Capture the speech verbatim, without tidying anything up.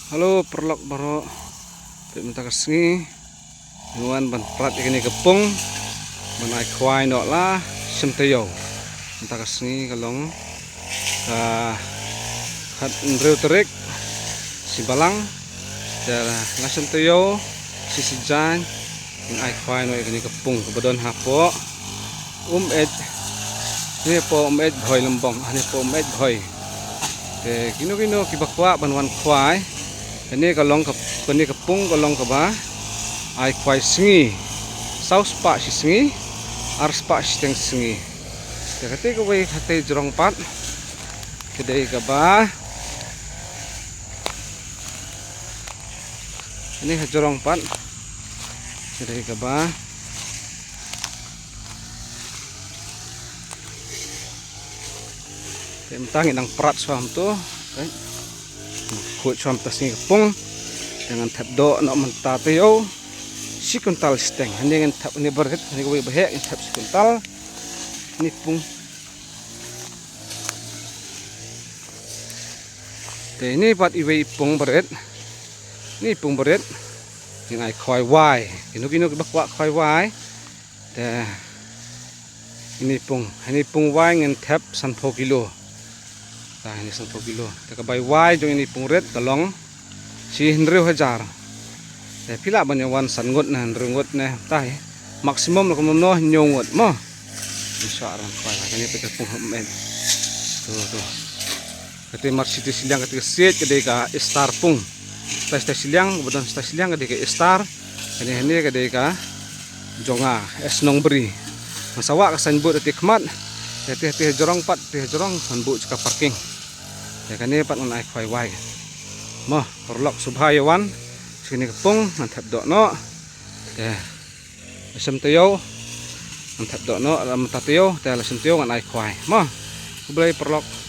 Hello paralok baroh. Te mynta ka sngi ngi wan ban prat ïa kane ka pung ban ai khwai noh la shem taïew. Mynta ka sngi ka long ka khat hynriew tarik shi balang. Te la shem taïew shi sijaiñ ngin ai khwai noh ïa kane ka pung kaba don hapoh Umeit. Hangne hapoh Umeit Bhoi Lymbong, hangne hapoh Umeit Bhoi. Te kino kino kiba kwah ban wan khwai, kane ka long ka, kane ka pung ka long kaba ai khwai sngi. Saw spah shi sngi, ar spah shiteng sngi. Te kata kawei kata jrong pat ka dei kaba, kane ka jrong pat ka dei kaba. Te mynta ngi dang prat shuwa hangto. Te khuid shuwa mynta sngi ka pung. Te ngan thep doh noh mynta taïew shi kuntal shiteng. Hangne ngan thep, hangne barit, hangne kawei ba heh ngan thep shi kuntal. Hangne pung. Te hangne pat iwei i pung barit. Hangne i pung barit. Ngin ai khwai wai. Kino kino kiba kwah khwai wai. Te hangne i pung, hangne i pung wai ngin thep sanphew kilo. Te hangne sanphew kilo. Te ka bai wai jong hangne i pung rit ka long shi hynriew hajar. Te phi lah ban ïa wan san ngut ne hynriew ngut ne, te maximum la kumno hynñiew ngut mo. Ngi shah ran khwai la kane peit ka pung ha Umeit. To to. Kata mar shi te shiliang kata ka siej ka dei ka Star pung. Stai stai shiliang, kaba don stai shiliang ka dei ka Star. Kane hangne ka dei ka jong nga S Nongbri. Ngan sa wah ka signboard ha te khmat. Te te te jrong pat, te jrong signboard ka parking. Te kane pat ngan ai khwai wai. Mo paralok sngewbha ïa wan. Shi kane ka pung ngan thep doh noh. Te la shem taïew ngan thep doh noh, la mynta taïew te la shem taïew ngan ai khwai. Mo. Khublei paralok.